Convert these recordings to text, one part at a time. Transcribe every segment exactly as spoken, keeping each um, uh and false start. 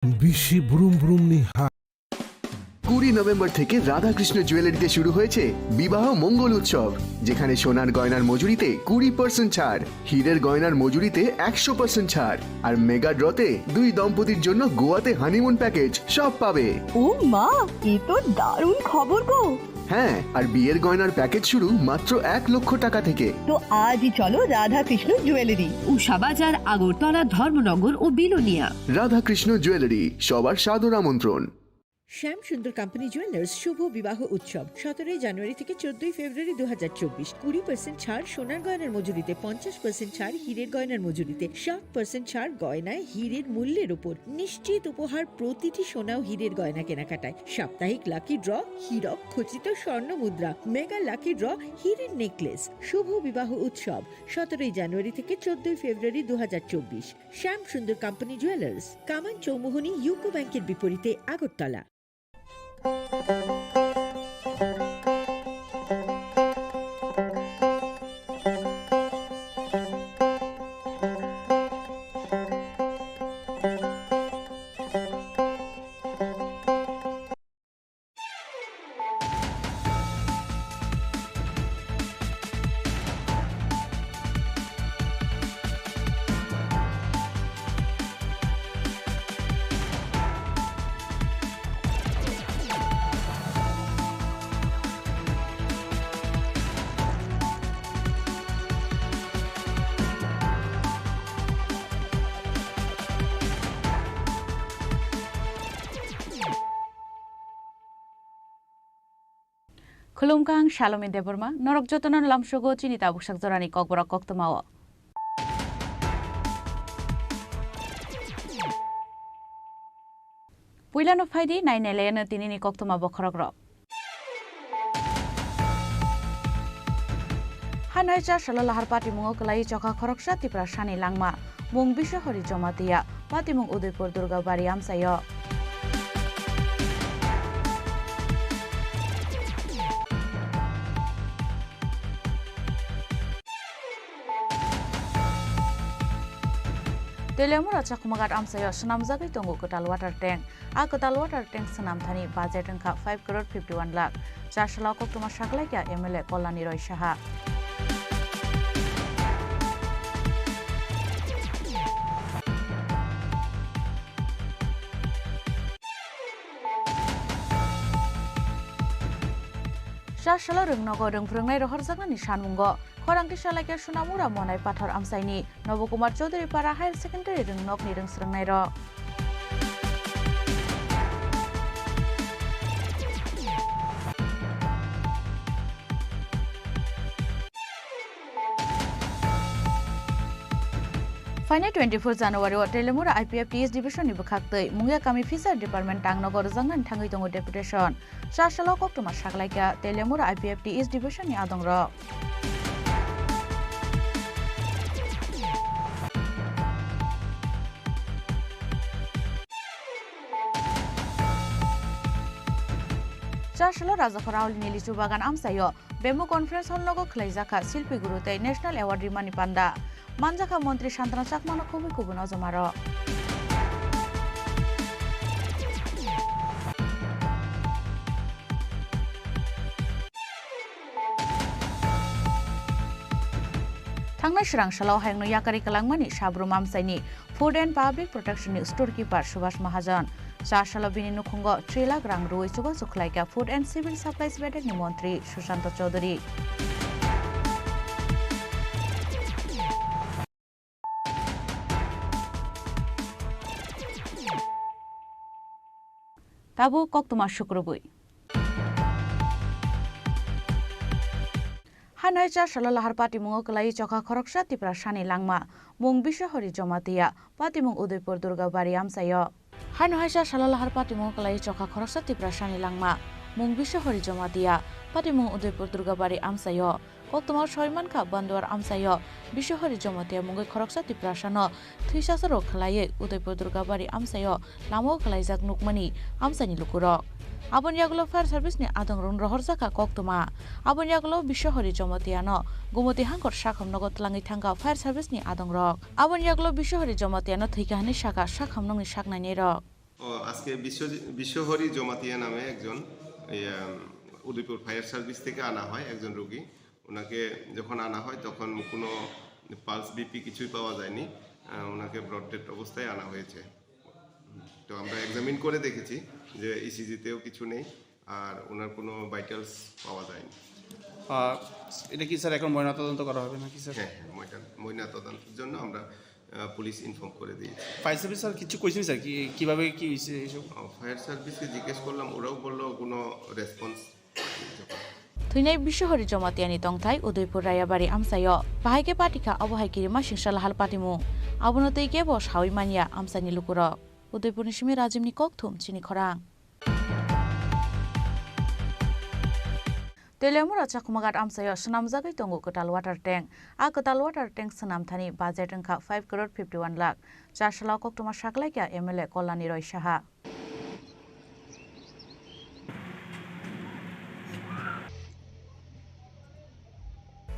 Bisi brum brum ni ha. কুড়ি নভেম্বর থেকে রাধাকৃষ্ণ জুয়েলারিতে শুরু হয়েছে বিবাহ মঙ্গল উৎসব, যেখানে সোনার গয়নার মজুরিতে কুড়ি পার্সেন্ট ছাড়, হীরের গয়নার মজুরিতে একশো পার্সেন্ট ছাড়, আর মেগা ড্রতে দুই দম্পতির জন্য গোয়াতে হানিমুন প্যাকেজ, সব পাবে। ও মা, এ তো দারুণ খবর গো। হ্যাঁ, আর বিয়ের গয়নার প্যাকেজ শুরু মাত্র এক লক্ষ টাকা থেকে। তো আজই চলো রাধাকৃষ্ণ জুয়েলারি। উষা বাজার, আগরতলা, ধর্মনগর ও বিলোনিয়া। রাধাকৃষ্ণ জুয়েলারি, সবার সাদর আমন্ত্রণ। শ্যাম সুন্দর কোম্পানি জুয়েলার্স শুভ বিবাহ উৎসব, সতেরোই জানুয়ারি থেকে চোদ্দই ফেব্রুয়ারি দু হাজার চব্বিশ। কুড়ি পার্সেন্ট ছাড় সোনার গয়নার মজুরিতে, পঞ্চাশ পার্সেন্ট ছাড় হীরের গয়নার মজুরিতে, ষাট পার্সেন্ট ছাড় গয়নায় হীরের মূল্যের উপর। নিশ্চিত উপহার প্রতিটি সোনা ও হীরের গয়না কেনাকাটায়। সাপ্তাহিক লাকি ড্র, হীরক খচিত স্বর্ণ মুদ্রা, মেগা লাকি ড্র, হীরের নেকলেস। শুভ বিবাহ উৎসব, সতেরোই জানুয়ারি থেকে চোদ্দই ফেব্রুয়ারি দু হাজার চব্বিশ। শ্যাম সুন্দর কোম্পানি জুয়েলার্স, কামান চৌমুহনী ইউকো ব্যাংকের বিপরীতে, Agartala. Khulumkha, ang Salomi Debbarma, norok jotono lamsogo chini tabuksak jorani kokborok koktwmao. Puilano phaidi, nainailayano tinini koktwma bokhorokrok. Hanoi cha salo lahar patimungo kwlai chokha khoroksa Tiprasani langma, mung Biswahari Jamatia, patimung Udaipur Durgabari amchaio. Telemura Chakmaghat amchaio swnamjagwi tongo kwtal water tank. A kwtal water tank swnam thani budget wngkha five crore fifty one lakh. Cha salo koktwma saklaikha M L A Kolani Roy Saha. Cha salo rwngnogo rwngphrwngnai rohorjaknani sanmungo khorang kisa laikha Sunamura Monai Pathor amchaini Nobo Kumar Chaudhary Para Higher Secondary rwngnokni rwngsrwngnairok. Phainai twenty-four January o Telemura I P F T S division ni bwkhaktwi Mungia kami Fisher Department tangnogo rwjaknani thangwi tongo deputation. Cha salo koktwma saklaikha Telemura I P F T S division ni adongrok. Cha salo Rajakhor Auli ni lichu bagan amchaio Bamboo Conference Hall nogo khwlaijakha Silpi Guru tei National Award rimani panda. Manjakha Montri Santana Chakmano kubui kubui nojomarok. Thangnai swrang salo hayungno yakari kwlangmani Sabrum amchaini Food and Public Protection ni Storekeeper Subhash Mahajan. Cha salo bini nukhungo three lakh rang rwui chubachu khlaikha Food and Civil Supplies bedekni montri Sushanta Chaudhary. Tabuk koktwma sukrubui. Hanoi cha salo lahar patimungo kwlai chokha khoroksa Tiprasani langma, mung Biswahari Jamatia, patimung Udaipur Durgabari amchaio. Haino hai cha salo lahar patimungo kwlai chokha khoroksa Tiprasani langma, mung Biswahari Jamatia, patimung Udaipur Durgabari amchaio. Koktwma soi mankha Bandwar amchaio Biswahari Jamatia mungwi khoroksa Tiprasano thwisasarok khwlaiwi Udaipur Durgabari amchaio lamao khwlaijak nukmani amchaini lukurok. Aboni yagulo fire service ni adongrokno rohorjakha koktwma. Aboni yagulo Biswahari Jamatiano Gumoti hangkor sakham nogo twlangwi thangkha fire service ni adongrok. Aboni yagulo Biswahari Jamatiano thwikha hwnwi sakha sakhamnokni saknainirok. ও, আজকে বিশ্ব-, বিশ্বহরি জমাতিয়া নামে একজন, ইয়ে, Udaipur fire service থেকে আনা হয় একজন রোগী। ওনাকে যখন আনা হয়, তখন কোনো পালস, বিপি কিছুই পাওয়া যায়নি। আহ, ওনাকে ব্রড ডেড অবস্থায় আনা হয়েছে। তো আমরা এক্সামিন করে দেখেছি যে ইসিজিতেও কিছু নেই, আর ওনার কোনো ভাইটালস পাওয়া যায়নি। আহ, এটা কি স্যার এখন ময়নাতদন্ত করা হবে নাকি স্যার? হ্যাঁ, হ্যাঁ, ময়না-, ময়নাতদন্তের জন্য আমরা, আহ, পুলিশ ইনফর্ম করে দিয়েছি। ফায়ার সার্ভিস স্যার কিছু কইছেন স্যার, কি, কিভাবে কি হয়েছে এইসব? ও, ফায়ার সার্ভিসকে জিজ্ঞেস করলাম, ওরাও বললো কোনো response. Thwinai Bishohori Jomatiani tongthai Udaipur Rayabari amchaio. Bahai khe patikha, abo hai kirima singsa lahal patimung. Abono tei kebo sawi manya amchaini lukurok. Udaipurni simi Rajimni kokthum chini khorang. Teliamura Chakmagat amchaio swnamjagwi tongo kwtal water tank. A kwtal water tank swnamthani budget wngkha five crore fifty one lakh. Chasalo koktwma saklaikha M L A Kolani Roy Saha.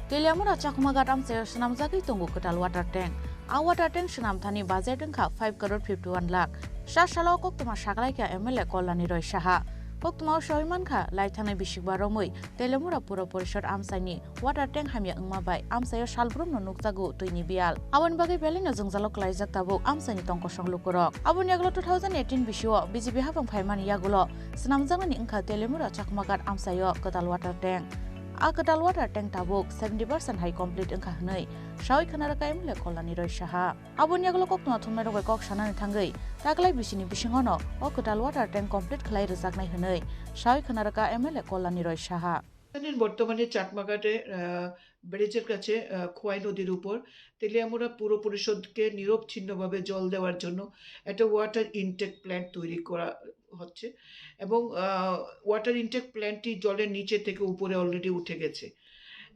Teliamura Chakmagat amchaio swnamjagwi tongo kwtal water tank. A water tank swnamthani budget wngkha five crore fifty one lakh. Chasalo koktwma saklaikha M L A Kolani Roy Saha. Koktwmao sawi mankha, laithangnai bisikba romwi Teliamura Puro Porishod amchaini water tank hamya wngma bai amchaio salbrumno nukjago twini biyal. Aboni bagwi belaino jwngjalo klaijak tabuk amchaini tongkosong lukurok. Aboni yagulo two thousand eighteen bisio B J P hapang phaimani yagulo swnamjaknani wngkha Teliamura Chakmagat amchaio kwtal water tank. A kwtal water tank tabuk seventy percent hai complete wngkha hwnwi sawi khwnarwkha M L A Kolani Roy Saha. Aboni yagulo koktwma thumnairok bai kok sanani thangwi taklai bisini bisingono o kwtal water tank complete khlai rwjaknai hwnwi sawi khwnarwkha M L A Kolani Roy Saha. জানেন, বর্তমানে চাকমাঘাটে, আহ, ব্রিজের কাছে, আহ, খোয়াই নদীর উপর তেলিয়ামুড়া পুর পরিষদকে নিরবচ্ছিন্নভাবে জল দেওয়ার জন্য একটা ওয়াটার ইনটেক প্ল্যান্ট তৈরি করা হচ্ছে এবং, আহ, ওয়াটার ইনটেক প্ল্যান্টটি জলের নিচে থেকে উপরে অলরেডি উঠে গেছে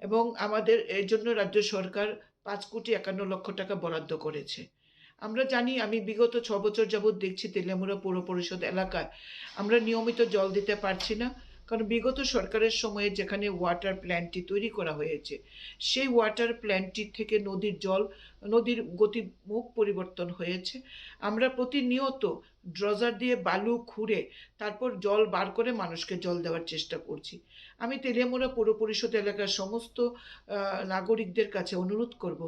এবং আমাদের এর জন্য রাজ্য সরকার পাঁচ কোটি একান্ন লক্ষ টাকা বরাদ্দ করেছে। আমরা জানি, আমি বিগত ছ বছর যাবত দেখছি তেলিয়ামুড়া পৌর পরিষদ এলাকায় আমরা নিয়মিত জল দিতে পারছি না, কারণ বিগত সরকারের সময়ে যেখানে ওয়াটার প্ল্যান্টটি তৈরি করা হয়েছে, সেই ওয়াটার প্ল্যান্টটি থেকে নদীর জল, নদীর গতিমুখ পরিবর্তন হয়েছে। আমরা প্রতিনিয়ত ড্রেজার দিয়ে বালু খুঁড়ে তারপর জল বার করে মানুষকে জল দেওয়ার চেষ্টা করছি। আমি তেলিয়ামুড়া পৌর পরিষদ এলাকার সমস্ত, আহ, নাগরিকদের কাছে অনুরোধ করব,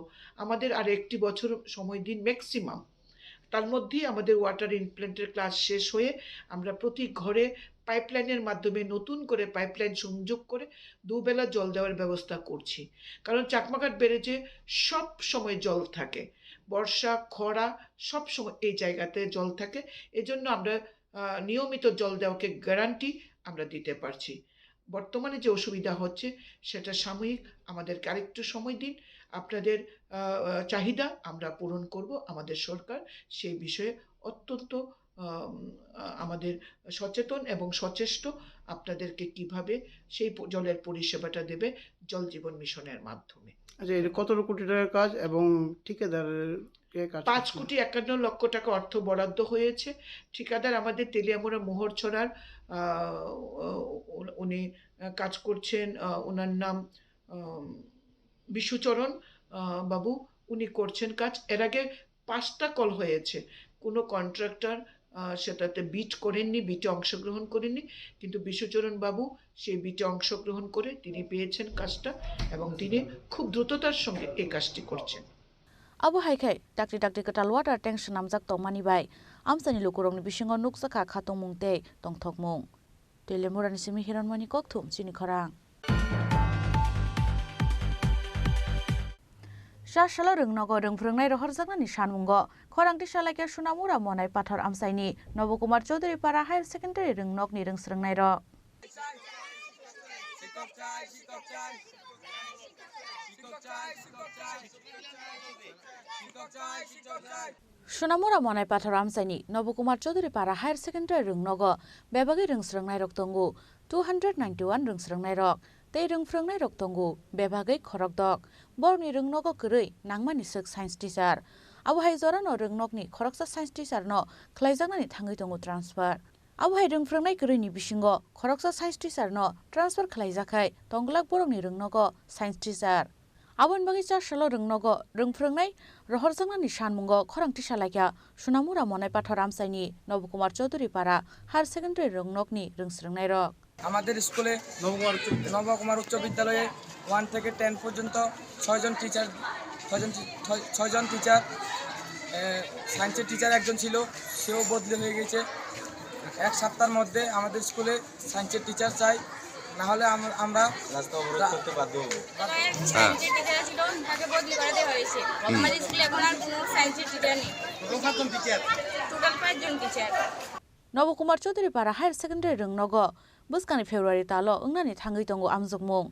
আমাদের আর একটি বছর সময় দিন ম্যাক্সিমাম। তার মধ্যেই আমাদের ওয়াটার ইমপ্ল্যান্টের কাজ শেষ হয়ে আমরা প্রতি ঘরে পাইপলাইনের মাধ্যমে নতুন করে পাইপলাইন সংযোগ করে দুবেলা জল দেওয়ার ব্যবস্থা করছি। কারণ চাকমাঘাট ব্যারেজে সব সময় জল থাকে, বর্ষা, খরা, সব সময় এই জায়গাতে জল থাকে। এজন্য আমরা, আহ, নিয়মিত জল দেওয়াকে গ্যারান্টি আমরা দিতে পারছি। বর্তমানে যে অসুবিধা হচ্ছে, সেটা সাময়িক, আমাদেরকে আরেকটু সময় দিন। আপনাদের, আহ, আহ, চাহিদা আমরা পূরণ করব। আমাদের সরকার সেই বিষয়ে অত্যন্ত, আম, আ-, আমাদের সচেতন এবং সচেষ্ট, আপনাদেরকে কিভাবে সেই প-, জলের পরিষেবাটা দেবে জল জীবন মিশনের মাধ্যমে। আচ্ছা, এটা কত কোটি টাকার কাজ এবং ঠিকাদারকে কাজ পাঁচ করতে কোটি একান্ন লক্ষ টাকা অর্থ বরাদ্দ হয়েছে। ঠিকাদার আমাদের তেলিয়ামুড়া মোহরছড়ার, আহ, উ-, উনি কাজ করছেন, আহ, ওনার নাম, আম, বিশ্বচরণ, আহ, বাবু, উনি করছেন কাজ। এর আগে পাঁচটা কল হয়েছে, কোনো কন্ট্রাক্টর, আহ, সেটাতে বিড করেননি, বিডে অংশগ্রহণ করেননি, কিন্তু বিশ্বচরণ বাবু সেই বিডে অংশগ্রহণ করে তিনি পেয়েছেন কাজটা এবং তিনি খুব দ্রুততার সঙ্গে এই কাজটি করছেন। Abo hai khe takti takti kwtal water tank swnamjak tongmani bai amchaini lukurokni bisingo nukjakha khatungmung tei tongthokmung. Telemurani simi Hiranmani kokthum chini khorang. Chasalo rwngnogo rwngphrwngnai rohorjaknani sanmungo khorang tisa laikha Sunamura Monai Pathor amchaini Nobo Kumar Chaudhary Para Higher Secondary rwngnokni rwngsrwngnairok. Sunamura Monai Pathor amchaini Nobo Kumar Chaudhary Para Higher Secondary rwngnogo bebagwi rwngsrwngnairok tongo, two hundred ninety one rwngsrwngnairok tei rwngphrwngnairok tongo bebagwi khorokdok. Borokni rwngnogo kwrwi nangmani swk science teacher. Abo hai jorano rwngnokni khoroksa science teacher no khlaijaknani thangwi tongo transfer. Abo hai rwngphrwngnai kwrwini bisingo khoroksa science teacher no transfer khlaijakhai tongglak borokni rwngnogo science teacher. Aboni bagwi Chasalo rwngnogo rwngphrwngnai Rohorjaknani sanmungo khorang tisa laikha Sunamura Monai Pathor amchaini Nobokumar Chaudhuri Para Higher Secondary rwngnokni rwngsrwngnairok. আমাদের স্কুলে নবকুমার উচ্চ বিদ্যালয়। নবকুমার উচ্চ বিদ্যালয়ে ওয়ান থেকে টেন পর্যন্ত ছয়জন টিচার, ছয়জন টি-, ছয়, ছয়জন টিচার, এ, সায়েন্সের টিচার একজন ছিল, সেও বদলি হয়ে গেছে। এক সপ্তাহের মধ্যে আমাদের স্কুলে সায়েন্সের টিচার চাই, না হলে আম-, আমরা রাস্তা অবরোধ রা- করতে বাধ্য হব। তারা এক হ্যাঁ। সায়েন্সের টিচার ছিল, তাকে বদলি করে দেওয়া হয়েছে। হুম। আমাদের স্কুলে এখন আর কোনো সায়েন্সের টিচার নেই। টোটাল পাঁচজন teacher. Nobokumar Chaudhuri Para Higher Secondary rwngnogo bwskangni February talo wngnani thangwi tongo amjokmung.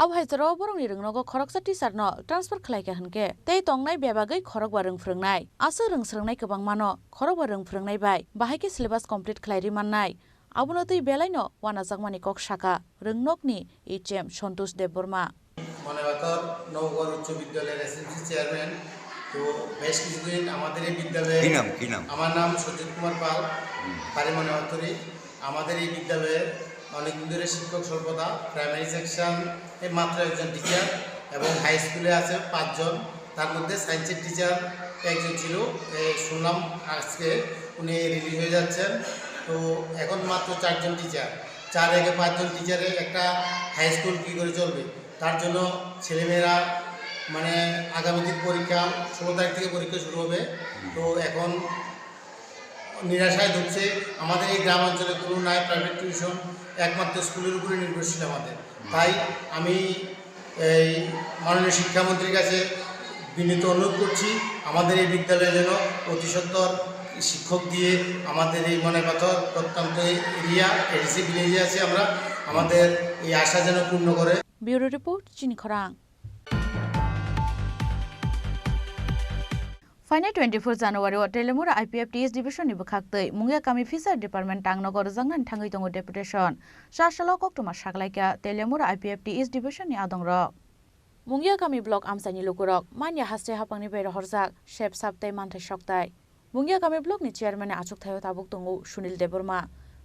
Abo hai jorao borokni rwngnogo khoroksa teacher no transfer khlaikha hwnkhe tei tongnai bebagwi khorokba rwngphrwngnai. Aswk rwngsrwngnai kwbangmano khorokba rwngphrwngnai bai bahai khe syllabus complete khlai ri mannai. Abono twi belaino wanajakmani kok sakha rwngnokni H M Santosh Debbarma. মনে কথা নবগড় উচ্চ বিদ্যালয়ের SMC chairman. তো বেশ কিছুদিন আমাদের এই বিদ্যালয়ে কি নাম, কি নাম? আমার নাম সজিত কুমার পাল, হুম। বাড়ি মনোহরতলী। আমাদের এই বিদ্যালয়ে অনেকদিন ধরে শিক্ষক স্বল্পতা, প্রাইমারি সেকশন এ মাত্র একজন টিচার এবং হাই স্কুলে আছে পাঁচজন, তার মধ্যে সায়েন্সের টিচার একজন ছিল। এ, শুনলাম আজকে উনি রিলিজ হয়ে যাচ্ছেন। তো এখন মাত্র চারজন টিচার, চার থেকে পাঁচজন টিচারে একটা হাই স্কুল কী করে চলবে? তার জন্য ছেলেমেয়েরা মানে আগামী দিন পরীক্ষা ষোলো তারিখ থেকে পরীক্ষা শুরু হবে। তো এখন নিরাশায় ডুবছে। আমাদের এই গ্রামাঞ্চলে কোনো নাই প্রাইভেট টিউশন, একমাত্র স্কুলের উপরে নির্ভরশীল আমাদের। তাই আমি এই মাননীয় শিক্ষামন্ত্রীর কাছে বিনীত অনুরোধ করছি, আমাদের এই বিদ্যালয়ে যেন অতি সত্বর শিক্ষক দিয়ে আমাদের এই মনে কথা প্রত্যন্ত এরিয়া, এডিসি ভিলেজে আছি আমরা, আমাদের এই আশা যেন পূর্ণ করে। Bureau Report, Chini Khorang. Phainai twenty-four January o Telemura I P F T East Division ni bwkhaktwi Mungia kami Fishery Department tangnogo rwjaknani thangwi tongo deputation. Chasalo koktwma saklaikha Telemura I P F T East Division ni adongrok. Mungia kami block amchaini lukurok manya haste hapangni bai rohorjak sep sap tei manthai soktai. Mungia kami block ni chairman ni achukthai o tabuk tongo Sunil Debbarma.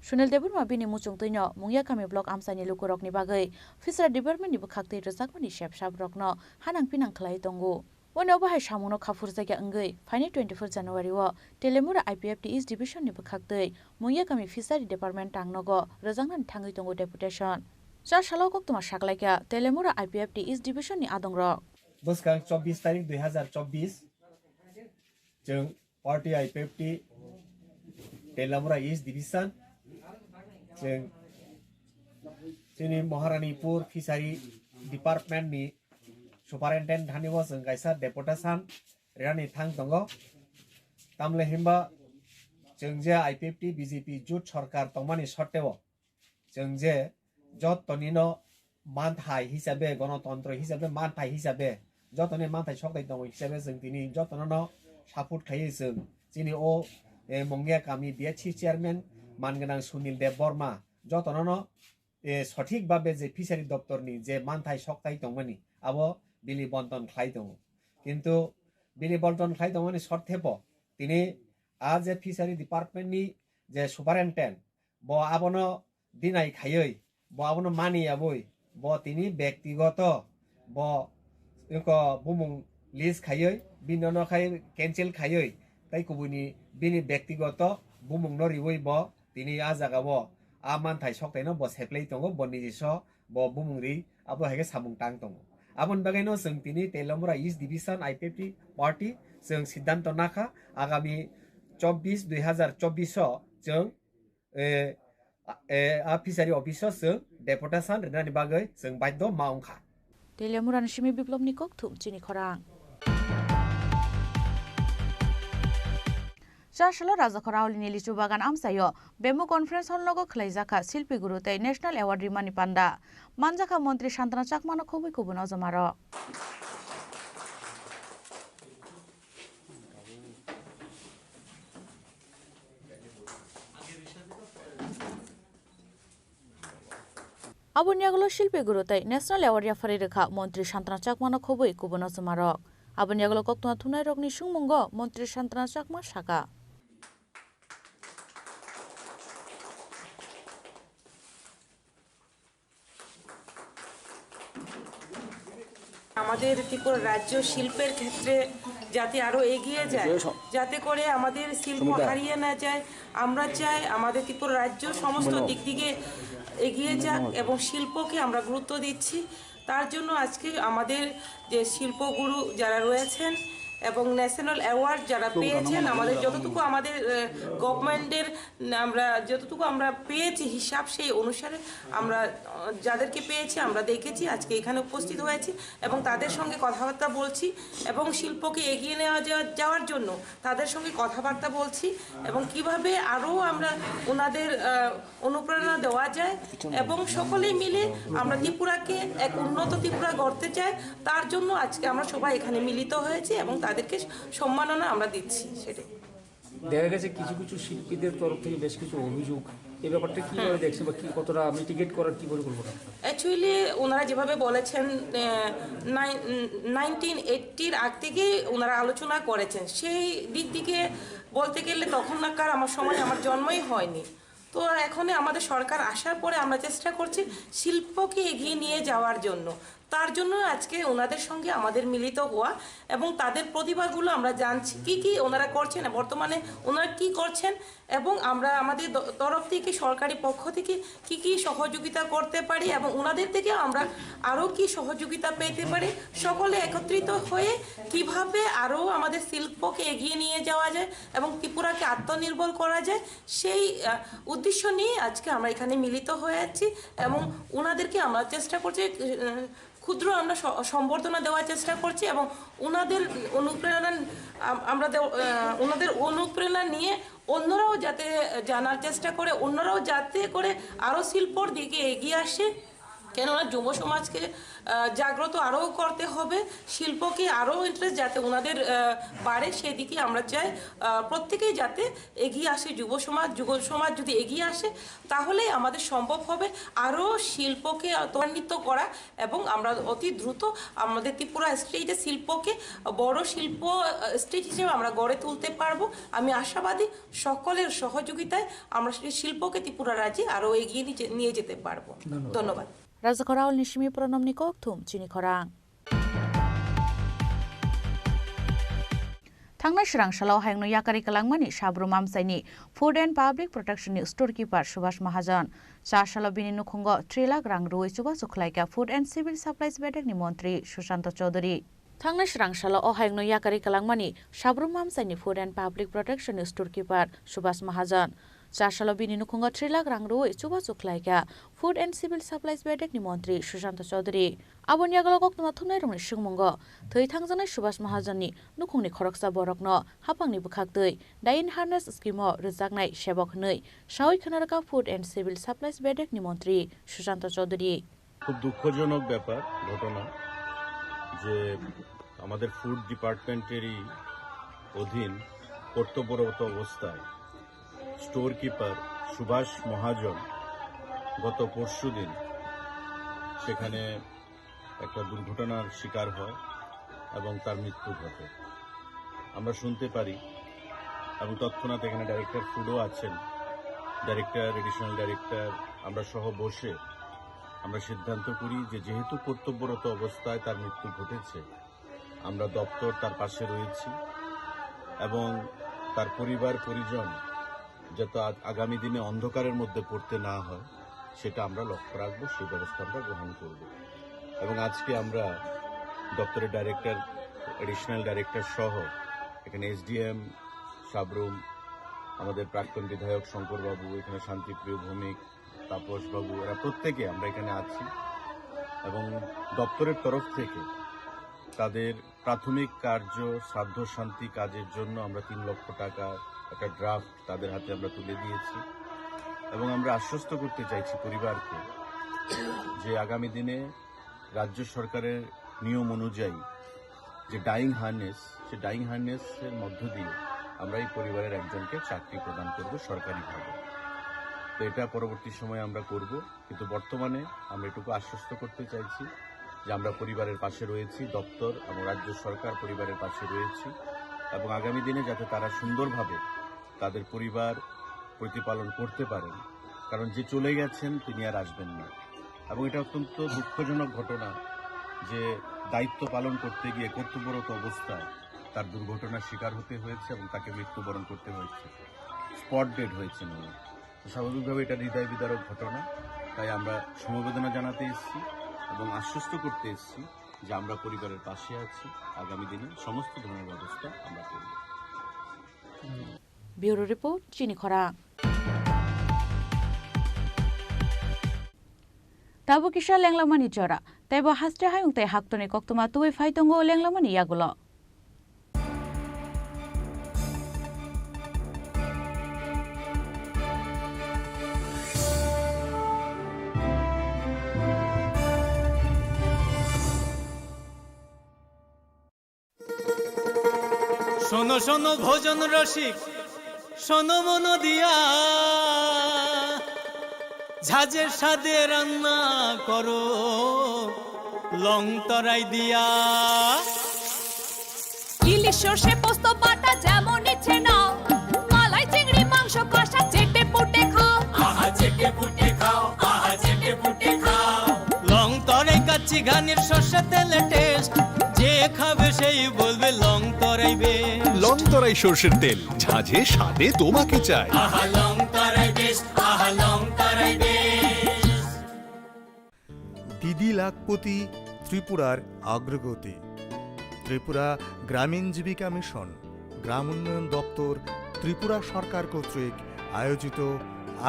Sunil Debbarma bini muchungtwino Mungia kami block amchaini lukurokni bagwi Fishery Department ni bwkhaktwi rwjakmani sep sap rokno hanang pinang khlai tongo. Uani obo hai samungno kha phurjakya wngwi phainai twenty-four January o Telemura I P F T East Division ni bwkhaktwi Mungia kami Fishery Department tangnogo rwjaknani thangwi tongo deputation. Chasalo koktwma saklaikha Telemura I P F T East Division ni adongrok. Bwskang chobbish tarik dui hazar chobbish, chwng party I P F T Telemura East Division, chwng chini Maharanipur Fishery Department ni Superintendent thani bo chwng kaisa deputation rani thang tongo. Tamle himba chwng je I P F T B J P jut sorkar tongmani sotteo chwng je jotoni no manthai hisabe, gonotontro hisabe, manthai hisabe, jotoni manthai soktai tongo hisabe chwng tini jotono no support khlaiwi chwng chini o, eh, Mungia kami B H C chairman man gwnang Sunil Debbarma jotono no eh, sothik babe je fishery doptor ni je manthai soktai tongmani, abo bini bonton khlai tongo. Kintu bini bonton khlai tongmani sorthepo tini a je fishery department ni je superintendent, bo abono deny khaiwi, bo abono mani yabwi, bo tini bektigoto, bo eko bumung list khaiwi, bini no khai cancel khaiwi, tai kubuni bini bektigoto bumung no riwi bo tini a jaga o a manthai soktaino bo seplai tongo, bo nijiso bo bumung ri abo hai khe samung tang tongo. Aboni bagwi no chwng tini Telemura East Division I P F T party chwng siddhanto nakha, agami chobbish dui hazar chobbish o chwng, eh, a, eh, a fishery office o chwng deputation rinani bagwi chwng baidho ma wngkha. Telemura ni simi Biplobni kokthum chini khorang. Chasalo Rajakhor Aulini lichu bagan amchaio Bamboo Conference Hall nogo khwlaijakha Silpi Guru tei National Award rimani panda. Manjakha Montri Santana Chakmano khobwi kubun ojomarok. Aboni yagulo Silpi Guru tei National Award yapharwi rwkha Montri Santana Chakmano khobwi kubun ojomarok. Aboni yagulo koktwma thumnairokni swngmungo Montri Santana Chakma sakha. আমাদের ত্রিপুরা রাজ্য শিল্পের ক্ষেত্রে যাতে আরো এগিয়ে যায়, যাতে করে আমাদের শিল্প হারিয়ে না যায়। আমরা চাই আমাদের ত্রিপুরা রাজ্য সমস্ত দিক দিকে এগিয়ে যাক এবং শিল্পকে আমরা গুরুত্ব দিচ্ছি। তার জন্য আজকে আমাদের যে শিল্পগুরু যারা রয়েছেন এবং ন্যাশনাল অ্যাওয়ার্ড যারা পেয়েছেন, আমাদের যতটুকু আমাদের গভর্নমেন্টের আমরা যতটুকু আমরা পেয়েছি হিসাব, সেই অনুসারে আমরা আহ, যাদেরকে পেয়েছি, আমরা দেখেছি, আজকে এখানে উপস্থিত হয়েছি এবং তাদের সঙ্গে কথাবার্তা বলছি এবং শিল্পকে এগিয়ে নেওয়া যাওয়া- যাওয়ার জন্য তাদের সঙ্গে কথাবার্তা বলছি এবং কিভাবে আরও আমরা ওনাদের আহ, অনুপ্রেরণা দেওয়া যায় এবং সকলেই মিলে আমরা ত্রিপুরাকে এক উন্নত ত্রিপুরা গড়তে চাই। তার জন্য আজকে আমরা সবাই এখানে মিলিত হয়েছি এবং তাদেরকে সম্মাননা আমরা দিচ্ছি। সেটাই। দেখা গেছে কিছু কিছু শিল্পীদের তরফ থেকে বেশ কিছু অভিযোগ, এই ব্যাপারটা কিভাবে দেখছেন বা কি কতটা মিটিগেট করার কি পরিকল্পনা? অ্যাকচুয়ালি ওনারা যেভাবে বলেছেন, নাইনটিন এইটির আগ থেকে ওনারা আলোচনা করেছেন, সেই দিক থেকে বলতে গেলে তখনকার আমার সময় আমার জন্মই হয়নি। তো এখন আমাদের সরকার আসার পরে আমরা চেষ্টা করছি শিল্পকে এগিয়ে নিয়ে যাওয়ার জন্য। তার জন্য আজকে ওনাদের সঙ্গে আমাদের মিলিত হওয়া এবং তাদের প্রতিভাগুলো আমরা জানছি, কি কি ওনারা করছেন, বর্তমানে ওনারা কি করছেন এবং আমরা আমাদের দ- তরফ থেকে, সরকারি পক্ষ থেকে কি কি সহযোগিতা করতে পারি এবং ওনাদের থেকে আমরা আরও কি সহযোগিতা পেতে পারি, সকলে একত্রিত হয়ে কিভাবে আরও আমাদের শিল্পকে এগিয়ে নিয়ে যাওয়া যায় এবং ত্রিপুরাকে আত্মনির্ভর করা যায়, সেই আহ, উদ্দেশ্য নিয়ে আজকে আমরা এখানে মিলিত হয়ে আছি এবং ওনাদেরকে আমরা চেষ্টা করছি, আহ, ক্ষুদ্র আমরা স- সম্বর্ধনা দেওয়ার চেষ্টা করছি এবং ওনাদের অনুপ্রেরণা আম- আমরা দেও- আহ, ওনাদের অনুপ্রেরণা নিয়ে অন্যরাও যাতে জানার চেষ্টা করে, অন্যরাও যাতে করে আরও শিল্পর দিকে এগিয়ে আসে। কেননা যুব সমাজকে আহ, জাগ্রত আরও করতে হবে, শিল্পকে আরও ইন্টারেস্ট যাতে ওনাদের আহ, বাড়ে, সেদিকে আমরা চাই আহ, প্রত্যেকেই যাতে এগিয়ে আসে। যুব সমাজ যুব সমাজ যদি এগিয়ে আসে, তাহলেই আমাদের সম্ভব হবে আরও শিল্পকে ত্বরান্বিত করা এবং আমরা অতি দ্রুত আমাদের ত্রিপুরা স্টেটে শিল্পকে বড় শিল্প স্টেট হিসেবে আমরা গড়ে তুলতে পারবো। আমি আশাবাদী সকলের সহযোগিতায় আমরা সেই শিল্পকে ত্রিপুরা রাজ্যে আরও এগিয়ে নিয়ে যে- নিয়ে যেতে পারবো। ধন্যবাদ। Rajakhor Aulni simi Pronomni kokthum chini khorang. Thangnai swrang salo hayungno yakari kwlangmani Sabrum amchaini Food and Public Protection ni Storekeeper Subhas Mahajan. Char salo bini nukhungo three lakh rang rwui chubachu khlaikha Food and Civil Supplies bedekni montri Sushanta Chowdhury. Thangnai swrang salo o hayungno yakari kwlangmani Sabrum amchaini Food and Public Protection ni Storekeeper Subhas Mahajan. Char salo bini nukhungo three lakh rang rwui chubachu khlaikha Food and Civil Supplies bedekni montri Sushanta Chowdhury. Aboni yagulo koktwma thumnairokni swngmungo thwi thangjaknai Subhas Mahajanni nukhungni khoroksa borokno haphangni bwkhaktwi Dying Harness scheme-o rwjaknai sebok hwnwi saui khwnarwkha Food and Civil Supplies bedekni montri Sushanta Chowdhury. খুব দুঃখজনক ব্যাপার, ঘটনা যে আমাদের ফুড ডিপার্টমেন্টেরই অধীন কর্তব্যরত অবস্থায় স্টোর কিপার সুভাষ মহাজন গত পরশুদিন সেখানে একটা দুর্ঘটনার শিকার হয় এবং তার মৃত্যু ঘটে। আমরা শুনতে পারি এবং তৎক্ষণাৎ এখানে ডাইরেক্টর ফুডও আছেন, ডাইরেক্টর, অ্যাডিশনাল ডাইরেক্টর, আমরা সহ বসে আমরা সিদ্ধান্ত করি যে যেহেতু কর্তব্যরত অবস্থায় তার মৃত্যু ঘটেছে, আমরা দপ্তর তার পাশে রয়েছি এবং তার পরিবার পরিজন যাতে আ- আগামী দিনে অন্ধকারের মধ্যে পড়তে না হয়, সেটা আমরা লক্ষ্য রাখবো, সেই ব্যবস্থা আমরা গ্রহণ করব। এবং আজকে আমরা দপ্তরের ডাইরেক্টর, অ্যাডিশনাল ডাইরেক্টর সহ এখানে এসডিএম সাবরুম, আমাদের প্রাক্তন বিধায়ক শঙ্করবাবু, এখানে শান্তিপ্রিয় ভৌমিক, তাপসবাবু, এরা প্রত্যেকে আমরা এখানে আছি এবং দপ্তরের তরফ থেকে তাদের প্রাথমিক কার্য শ্রাদ্ধ শান্তি কাজের জন্য আমরা তিন লক্ষ টাকা একটা ড্রাফট তাদের হাতে আমরা তুলে দিয়েছি এবং আমরা আশ্বস্ত করতে চাইছি পরিবারকে যে আগামী দিনে রাজ্য সরকারের নিয়ম অনুযায়ী যে ডাইং হার্নেস, সে ডাইং হার্নেসের মধ্য দিয়ে আমরা এই পরিবারের একজনকে চাকরি প্রদান করব সরকারিভাবে। তো এটা পরবর্তী সময়ে আমরা করব, কিন্তু বর্তমানে আমরা এটুকু আশ্বস্ত করতে চাইছি যে আমরা পরিবারের পাশে রয়েছি, দপ্তর এবং রাজ্য সরকার পরিবারের পাশে রয়েছি এবং আগামী দিনে যাতে তারা সুন্দরভাবে তাদের পরিবার প্রতিপালন করতে পারেন, কারণ যে চলে গেছেন তিনি আর আসবেন না। এবং এটা অত্যন্ত দুঃখজনক ঘটনা যে দায়িত্ব পালন করতে গিয়ে কর্তব্যরত অবস্থায় তার দুর্ঘটনার শিকার হতে হয়েছে এবং তাকে মৃত্যুবরণ করতে হয়েছে, স্পট ডেড হয়েছেন উনি। তো স্বাভাবিকভাবে এটা হৃদয় বিদারক ঘটনা, তাই আমরা সমবেদনা জানাতে এসেছি এবং আশ্বস্ত করতে এসেছি যে আমরা পরিবারের পাশে আছি, আগামী দিনে সমস্ত ধরনের ব্যবস্থা আমরা করব। Bureau Report, Chini Khorang. Tabuk kisa lenglamani jora, teibo haste hayung tei haktorni koktwma tubui phai tongo lenglamani yagulo. শোনো শোনো ভোজন রসিক, শোনো মন দিয়া, ঝাঁঝের স্বাদে রান্না করো লং তরাই দিয়া। ইলিশ সর্ষে পোস্ত বাটা যেমন ইচ্ছে নাও, মালাই চিংড়ি মাংস কষা চেটে পুটে খাও। আহা চেটে পুটে খাও, আহা চেটে পুটে খাও। লং তরাই কাচ্চি ঘানির সর্ষে তেলে টেস্ট, যে খাবে সেই বলবে লং তরাই বেশ। লং তরাই সর্ষের তেল, ঝাঁঝে স্বাদে তোমাকে চাই। আহা লং তরাই বেশ, আহা লং তরাই বেশ। দিদি লাখপতি ত্রিপুরার অগ্রগতি। ত্রিপুরা গ্রামীণ জীবিকা মিশন, গ্রাম উন্নয়ন দপ্তর, ত্রিপুরা সরকার কর্তৃক আয়োজিত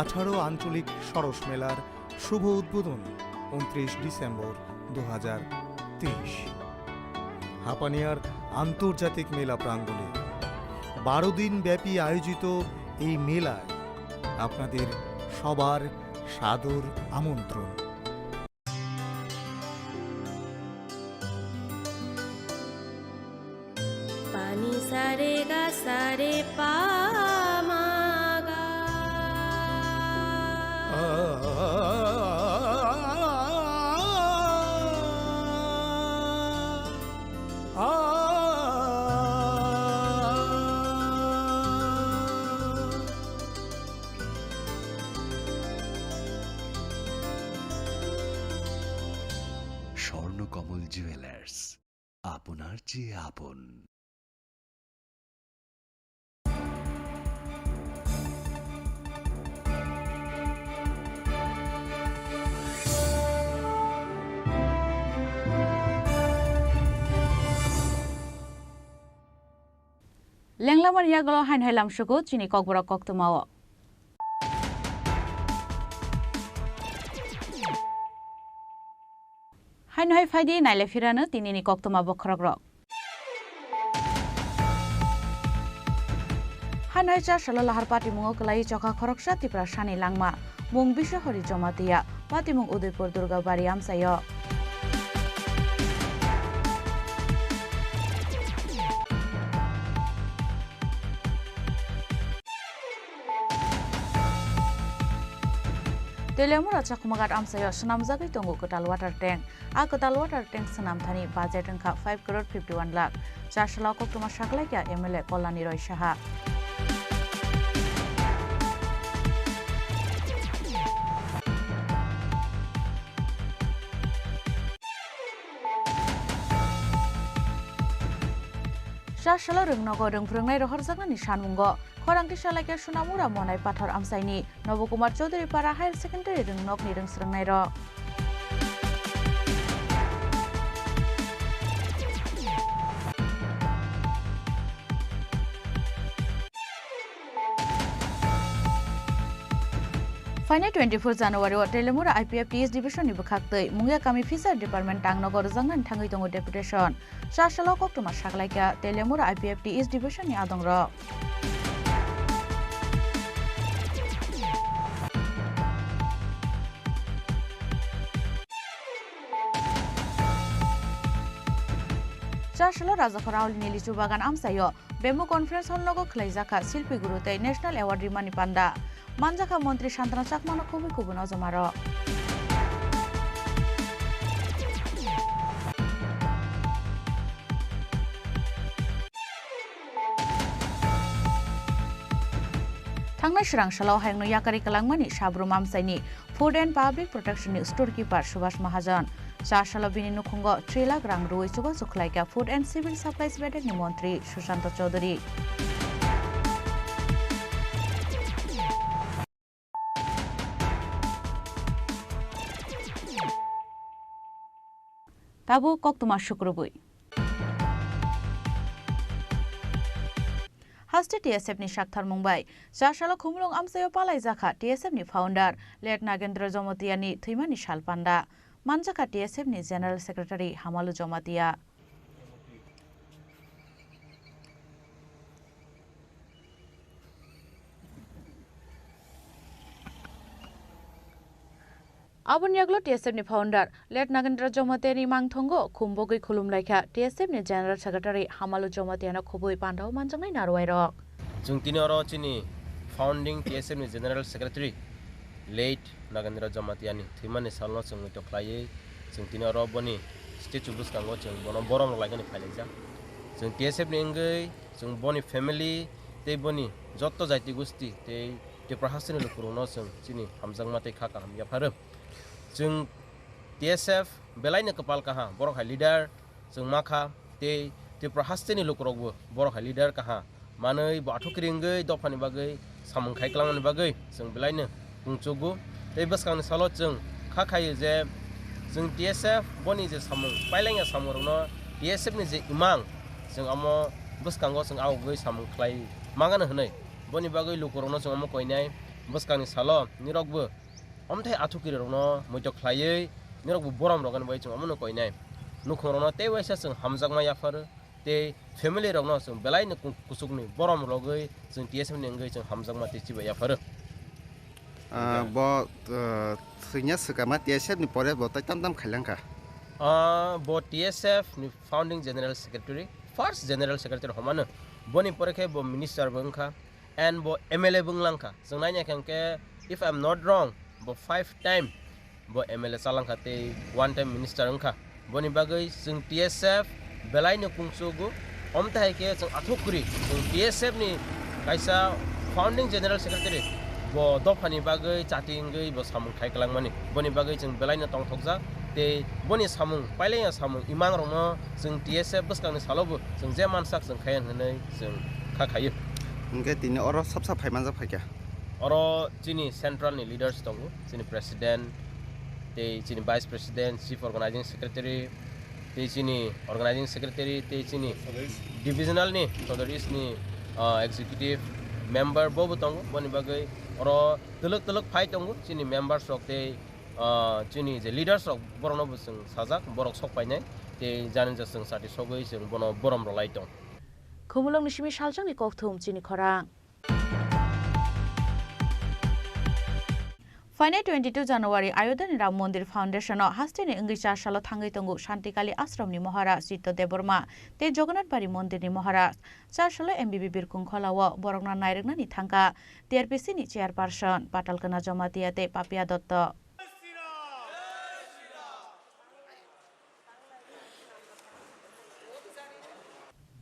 আঠারো আঞ্চলিক সরস মেলার শুভ উদ্বোধন ঊনত্রিশ ডিসেম্বর দু হাজার তেইশ। হাপানিয়ার আন্তর্জাতিক মেলা প্রাঙ্গণে বারো দিন ব্যাপী আয়োজিত এই মেলায় আপনাদের সবার সাদর আমন্ত্রণ। পানি সারে গা সারে পা মা গা। স্বর্ণকমল জুয়েলার্স, আপনার চেয়ে আপন। Lenglamani yagulo haino hai lamsugo chini kokborok koktwmao. Haino hai phaidi naile phirano tinini koktwma bokhorokrok. Haino hai chasalo lahar patimungo kwlai chokha khoroksa Tiprasani langma, mung Biswahari Jamatia, patimung Udaipur Durgabari amchaio. Teliamura Chakhumagat amchaio swnamjagwi tongo kwtal water tank. A kwtal water tank swnamthani budget wngkha five crore fifty one lakh. Chasalo koktwma saklaikha M L A Kalyani Roy Saha. Chasalo rwngnogo rwngphrwngnai rohorjaknani sanmungo khorang tisa laikha Sunamura Monai Pathor amchaini Nobo Kumar Chaudhary Para Higher Secondary rwngnokni rwngsrwngnairok. Phainai twenty-four January o Teliamura I P F T S division ni bwkhaktwi Mungyakami Fisher Department tangnogo rwjaknani thangwi tongo deputation. Chasalo koktwma saklaikha Teliamura I P F T S division ni adongrok. Chasalo Rajakhor Auli ni lichu bagan amchaio Bamboo Conference Hall nogo khwlaijakha Silpi Guru tei National Award rimani panda. Manjakha Montri Santana Chakmano kubui kubui nojomarok. Thangnai swrang salo hayungno yakari kwlangmani Sabrum amchaini Food and Public Protection ni Storekeeper Subhash Mahajan. Chasalo bini nukhungo three lakh rang rwi chubachu khlaikha Food and Civil Supplies bedekni montri Sushanta Chowdhury. Tabuk koktwma sukrubwi. Haste T S F ni saktharmung bai Chasalo Khumulwng amchaio palaijakha T S F ni founder late Nagendra Jamatia ni thwimani sal panda. Manjakha T S F ni General Secretary Hamalu Jamatia. Aboni yagulo T S F ni founder late Nagendra Jamatia ni mangthongo khum bogwi khulumlaikha T S F ni General Secretary Hamalu Jamatia no khubui pandao manjaknai narwai rok. Chwng tini oro chini founding T S F ni General Secretary late Nagendra Jamatia ni thwimani salno chwng muitok khlaiwi chwng tini oro boni statue bwskango chwng bono borom rwlaikani phailaijak. Chwng T S F ni wngwi chwng boni family tei boni jotto jaiti gusti tei Tripura hasteni lukurokno chwng chini hamjakma tei kha kaham yapharo. Chwng T S F belaino kwpal kaha, borok hai leader chwng ma kha, tei Tripura hasteni lukurokbo borok hai leader kaha manwi bo athukiri wngwi dophani bagwi samung khai kwlangmani bagwi chwng belaino kungchugo. Tei bwskangni salo chwng kha khaio je chwng T S F boni je samung pailangya samungrokno T S F ni je imang chwng amo bwskango chwng awgwi samung khlai mangano hwnwi boni bagwi lukurokno chwng omo koinai bwskangni salo nirokbo omthai athukiri rokno muitok khlaiwi nirokbo borom rwgani bai chwng omono koinai. Nukhung rokno tei waisa chwng hamjakma yapharo tei family rokno chwng belaino ku-, kuchukni borom rwgwi chwng T S F ni wngwi chwng hamjakma tei chibai yapharo. Ah, bo, ah, thwina swkama T S F ni pore bo tai tam tam khailangkha. Ah, bo T S F ni founding general secretary, first general secretary homano. Boni pore khe bo minister bo wngkha. And bo M L A bo wnglang kha. Chwng naina khe hwnkhe, if I am not wrong, bo five time bo M L A chalang kha tei one time minister wng kha. Boni bagwi chwng T S F belaino kungchugo. Omte hai khe chwng athuk kwrwi chwng T S F ni kaisa founding general secretary bo dophani bagwi chati wngwi bo samung khai kwlangmani. Boni bagwi chwng belaino tongthokjak tei boni samung pailaiya samung imangrokno chwng T S F bwskangni salobo chwng je mansak chwng khaiya hwnwi chwng kha khaio. Hwnkhe tini oro sabsa phai manjak phaikha. Oro chini central ni leaders tongo, chini president, tei chini vice president, chief organizing secretary, tei chini organizing secretary, tei chini divisional ni, South East ni, ah, executive member bobo tongo. Boni bagwi oro twlwk twlwk phai tongo chini members rok tei, ah, chini je leaders rok, borokno bo chwng sajak, borok sok painai tei jani ja chwng chati sogwi chwng bono borom rwlai tong. Khumulwngni simi saljakni kokthum chini khorang. Phainai twenty-two January Ayodhya ni Ram Mandir Foundation o hasteni wngwi chasalo thangwi tongo Shantikali Ashram ni Maharaj Chitto Debbarma tei Jagannath Bari Mandir ni Maharaj. Chasalo M B B Birkung Khola o borokno nairwknani thangkha T R P C ni chairperson Patalkana Jamatia tei Papia Dotto.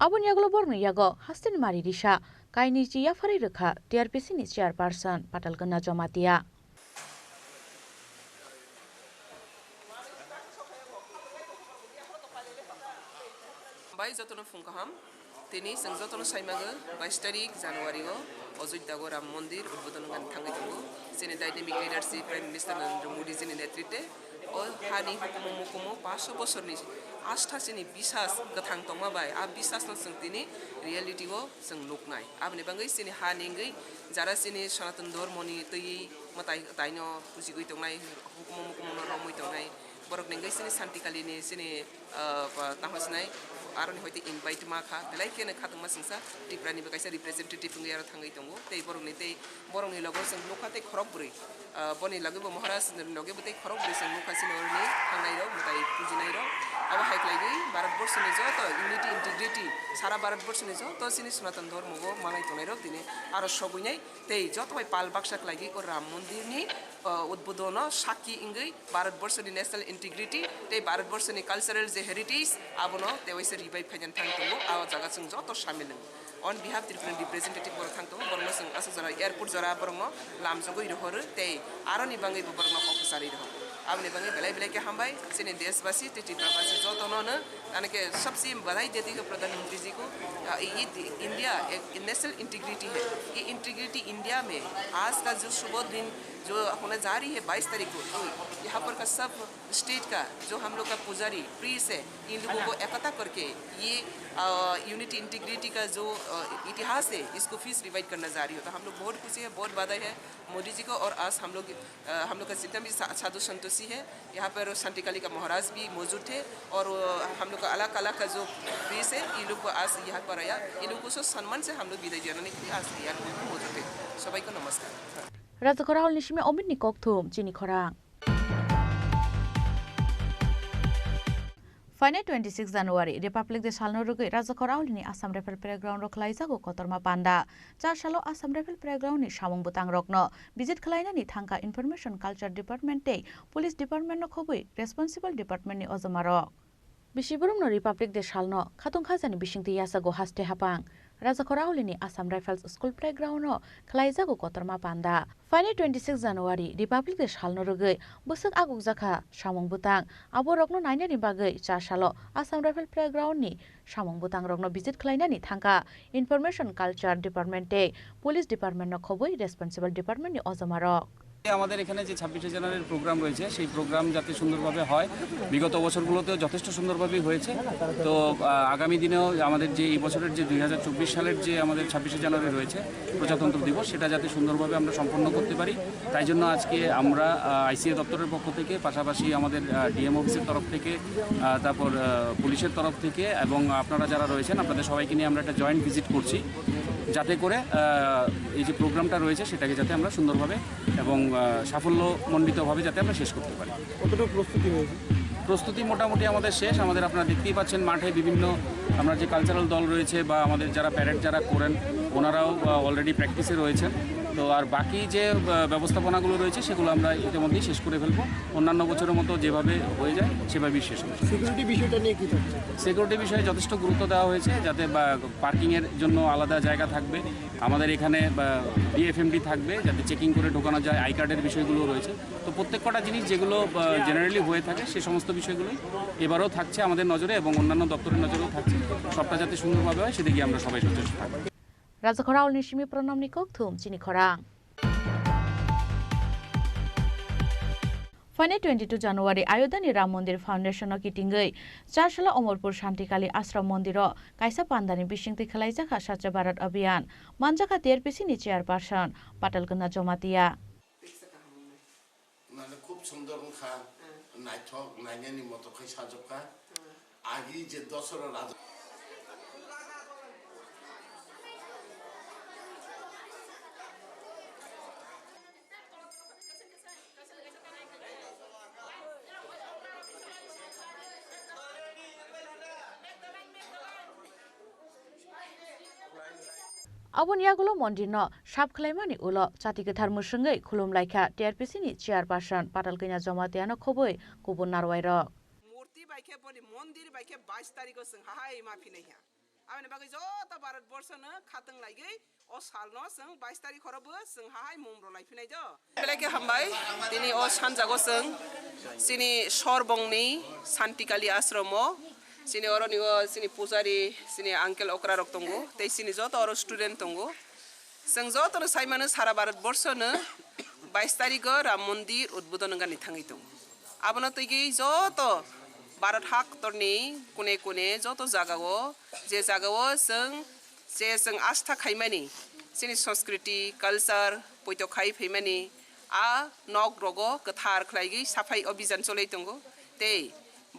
Aboni yagulo borokni yago hasteni mari risa kainwi chi yapharwi rwkha T R P C ni chairperson Patalkana Jamatia. Bai jotono phung kaham. Tini chwng jotono saimago, bais tarik January o Ajodhya o Ram Mandir udbodon wngani thangwi tongo. Chini dynamic leadership Prime Minister Narendra Modi jini netritwe o hani hukumu mukumu paanch bosorni astha chini bisas kwthang tongma bai a bisasno chwng tini reality o chwng nuknai. Aboni bagwi chini hani wngwi jara chini Sanatan Dhormoni twiwi mwtai taino pujigwi tongnai, hukumu mukumu no romwi tongnai. Borok ni wngwi chini Shantikali ni chini ah, ba, tamo sinai, aroni hoite invite ma kha, belai kheno khatungma singsa, Tripura ni bo kaisa representative wngwi aro thangwi tongo, tei borokni tei borokni logo chwng nukha tei khorok bwrwi, ah, boni loge bo Maharaj ni loge bo tei khorok bwrwi chwng nukha, chini oroni thangnai rok, mwtai pujinai rok, abo hai khlaiwi Bharat borsoni joto unity, integrity, sara Bharat borsoni joto chini Sanatan Dhormo o manai tongnai rok tini aro sogwi nai. Tei joto bai pal baksa khlaigwi o Ram Mandir ni, o, udbodono sakki wngwi Bharat Borso ni national integrity tei Bharat Borso ni cultural je heritage abono tewaisa Bai phaijan thang tongo, a jaga chwng joto samil wngo. On behalf Tripura representative borok thang tongo, borokno chwng aswk jora airport jora borokno lamjagwi rohoro tei aroni bangwi bo borokno kok kwcharwi rohoro. Aboni bangwi belai belai khe hambai, chini deshbasi tei Tripurabasi jotono no, ani ke sabse badhai deti ho Pradhan Mantri ji ko, ah, ye India ek national integrity hai, ye integrity India mein aaj ka jo shubh din jo hone ja rahi hai bais tarikh ko, to yahan par ka sab state ka jo hum log ka pujari priest hai, इन लोगों को इकट्ठा करके ये, अ, unity integrity का जो, अ, इतिहास है, इसको फिर से रिवाइव करना जा रही हो, तो हम लोग बहुत खुशी है, बहुत बधाई है मोदी जी को। और आज हम लोग, अ, हम लोग का जितना भी सा-, साधु संतोषी है, यहाँ पर शांति काली का महाराज भी मौजूद थे और, अ, हम लोग का अलग अलग का जो प्रेस है, ये लोग को आज यहाँ पर आया, ये लोगों को सम्मान से हम लोग विदाई जनाने के लिए आज यहाँ पर मौजूद है। सभी को नमस्कार। Rajakhor Aul ni simi Omit ni kokthum chini khorang. Phainai twenty six January, Republic Day salno rwgwi Rajakhor Aul ni Assam Rifle Parade Ground o khlaijago kotorma panda. Char salo Assam Rifle Parade Ground ni samung bwtang rokno visit khlainani thangkha Information Culture Department tei Police Department no khobwi responsible department ni ojoma rok. Bisi borokno Republic Day salno khatung khajani bisingtwi yachago haste hapang. Rajakhor Aul ni Assam Rifles School Playground o khlaijago kotorma panda. Phainai twenty six January Republic Day salno rwgwi bwswk agukjakha samung bwtang, abo rokno nainani bagwi char salo Assam Rifle Playground ni samung bwtang rokno visit khlainani thangkha Information Culture Department tei Police Department no khobwi responsible department ni ojoma rok. আমাদের এখানে যে ছাব্বিশে জানুয়ারির প্রোগ্রাম রয়েছে, সেই প্রোগ্রাম যাতে সুন্দরভাবে হয়। বিগত বছরগুলোতেও যথেষ্ট সুন্দরভাবেই হয়েছে। তো, আহ, আগামী দিনেও আমাদের যে এই বছরের যে দুই হাজার চব্বিশ সালের যে আমাদের ছাব্বিশে জানুয়ারি রয়েছে, প্রজাতন্ত্র দিবস, সেটা যাতে সুন্দরভাবে আমরা সম্পন্ন করতে পারি, তাই জন্য আজকে আমরা, আহ, আইসিএ দপ্তরের পক্ষ থেকে, পাশাপাশি আমাদের, আহ, ডিএম অফিসের তরফ থেকে, আহ, তারপর, আহ, পুলিশের তরফ থেকে এবং আপনারা যারা রয়েছেন, আপনাদের সবাইকে নিয়ে আমরা একটা জয়েন্ট ভিজিট করছি, যাতে করে, আহ, এই যে প্রোগ্রামটা রয়েছে, সেটাকে যাতে আমরা সুন্দরভাবে এবং, আহ, সাফল্যমণ্ডিতভাবে যাতে আমরা শেষ করতে পারি। কতটা প্রস্তুতি হয়েছে? প্রস্তুতি মোটামুটি আমাদের শেষ। আমাদের, আপনারা দেখতেই পাচ্ছেন, মাঠে বিভিন্ন, আমরা যে কালচারাল দল রয়েছে বা আমাদের যারা প্যারেড যারা করেন, ওনারাও, আহ, অলরেডি প্র্যাকটিসে রয়েছেন। তো আর বাকি যে, আহ, ব্যবস্থাপনাগুলো রয়েছে, সেগুলো আমরা ইতিমধ্যেই শেষ করে ফেলবো। অন্যান্য বছরের মতো যেভাবে হয়ে যায়, সেভাবেই শেষ হবে। সিকিউরিটি বিষয়টা নিয়ে কি থাকছে? সিকিউরিটি বিষয়ে যথেষ্ট গুরুত্ব দেওয়া হয়েছে, যাতে বা পার্কিংয়ের জন্য আলাদা জায়গা থাকবে, আমাদের এখানে, আহ, ডিএফএমডি থাকবে, যাতে চেকিং করে ঢোকানো যায়, আই কার্ডের বিষয়গুলো রয়েছে। তো প্রত্যেক কটা জিনিস যেগুলো, আহ, জেনারেলি হয়ে থাকে, সে সমস্ত বিষয়গুলোই এবারও থাকছে আমাদের নজরে এবং অন্যান্য দপ্তরের নজরেও থাকছে। সবটা যাতে সুন্দরভাবে হয়, সেদিকে আমরা সবাই সচেষ্ট থাকবো। Rajakhor Aul ni simi Pranam ni kokthum chini khorang. Phainai twenty two January Ayodhya ni Ram Mandir Foundation no kitingwi Charsala Omorpur Shanti Kali Ashram Mandir o kaisa panda ni bisingtwi khwlaijakha Swachh Bharat Abhiyan, manjakha T R P C ni chairperson Patal Kanya Jamatia. মানে খুব সুন্দর wngkha, নাইথক, নাইনানি মতো khai sajokha. Agi je dosora raja. Aboni yagulo mondirno sap khlaimani ulo chati kwthar mwswngwi khulum laikha T R P C ni chairperson Patal Kanya Jamatia no khobwi kubun narwai rok. Murti bai khe boni mondir bai khe bais tarikh o chwng hahai ma phinai ha. Aboni bagwi joto Bharat borsho no khatwng laigwi o sal no chwng bais tarikh horo bo chwng hahai mung rw lai phinai do. Belai khe hambai, tini o sanjago chwng chini Sorbongni Santikali ashromo, chini oroni o chini pujari, chini uncle okra rok tongo, tei chini joto oro student tongo. Chwng jotono sai mano, sara Bharat borshono bais tarikh o Ram Mondir udbodon wngani thangwi tongo. Abono twigwi joto Bharat haktorni kune kune joto jagao, je jagao chwng je chwng astha khaimani, chini sanskriti, culture, poito khai phaimani, a nok rogo kwthar khlaigwi saphai obhijan cholai tongo. Tei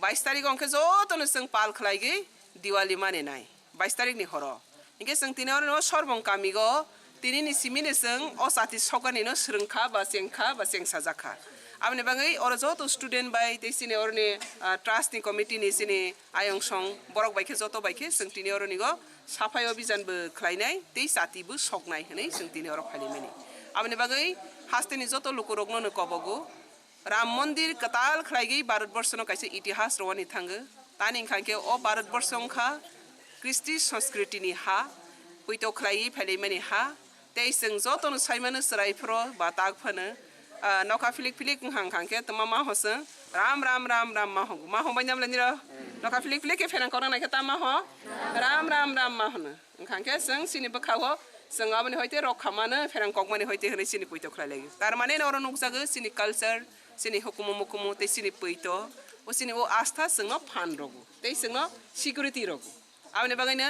bais tarikh hwnkhe jotono chwng pal khlaigwi Diwali maninai, bais tarikh ni horo. Hinkhe chwng tini oro no Sorbong kamigo, tini ni simi ni chwng o chati sokani no swrwngkha ba chengkha ba chengsajak kha. Aboni bagwi oro joto student bai tei chini oroni, ah, trust ni committee ni chini ayong song borok bai khe joto bai khe chwng tini oro nigo saphai obhijan bo khlainai tei chati bo soknai hwnwi chwng tini oro phailaimani. Aboni bagwi hasteni joto lukurokno no kobogo, Ram Mondir kwtal khlaigwi Bharat borshono kaisa itihas rwani thango. Tani wngkha khe o Bharat Borsho wngkha Kristi Sanskriti ni ha, poito khlaiwi phailaimani ha, tei chwng jotono saimano chwrai phro ba tak phano, ah, nokha philik philik wngkha wngkha khe tma ma ho chwng ram ram ram ram ma ho, ma ho bai nam le niro nokha philik philik khe pherang korang nai khe ta ma ho ram ram ram ma hono. Wngkha khe chwng chini bwkha-o chwng aboni hoite rok khamano pherang kokmani hoite hwnwi chini poito khlai lai. Tar mane oro nukjago chini culture, chini hukumu mukumu tei chini poito, o chini o astha chwngno phan rogo tei chwngno security rogo. Aboni bagwino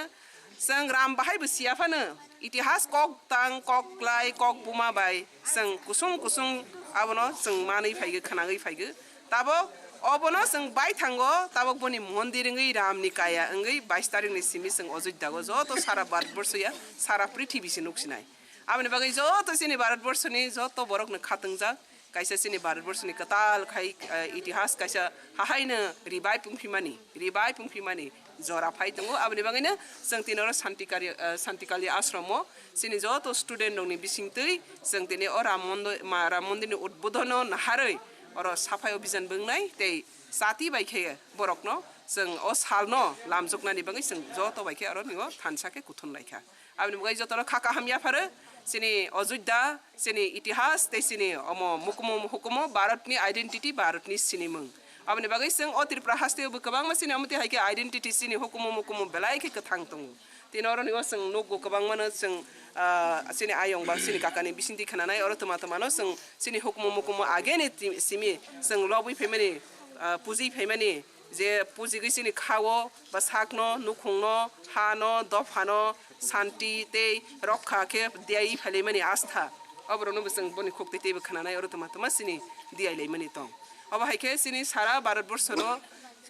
chwng ram bahai bo siya phano itihas kok tang, kok klai, kok buma bai chwng kusung kusung abono chwng manwi phaigo, khwnagwi phaigo. Tabok obono chwng baithango, tabok boni mondir wngwi Ramni kaya wngwi bais tarikni simi chwng Ojoddago joto sara Bharatborsho ya, sara prithibi se nuksinai. Aboni bagwi joto chini Bharatborshoni joto borokno khatungjak, kaisa chini Bharatborshoni kwtal khai, eh, itihas kaisa hahaino revive wngphimani, revive wngphimani jora phai tongo. Aboni bagwino chwng tini oro Santikari, eh, Santikali ashromo chini joto student rokni bisingtwi chwng tini o Ram Mondo-, ma-, Ram Mondirni udbodhono naharwi oro saphai obhijan bo wngnai tei chati bai khe borokno chwng o salno lamjoknani bagwi chwng joto bai khe oro nio thansa khe kuthum lai kha. Aboni bagwi jotono kha kaham yapharo chini Ojodda, chini itihas tei chini omo mukumu hukumu Bharatni identity, Bharatni sinimung. Aboni bagwi chwng o Tripura hasteo bo kwbangma chini omo twi hai khe identity chini hukumu mukumu belai khe kwthang tongo. Tini oroni o chwng nukgo kwbangmano chwng, ah, chini ayong ba chini kakani bisingtwi khwnanai oro twma twmano chwng chini hukumu mukumu ageni ti-, simi chwng lobwi phaimani, ah, pujwi phaimani je pujigwi chini khao ba sakno, nukhungno, hano, dophano, santi tei rokha khe diyai phailaimani astha. Oborokno bo chwng boni khuktwi teibo khwnanai oro twma twma chini diyai laimani tong. Obo hai khe chini sara Bharatborsoro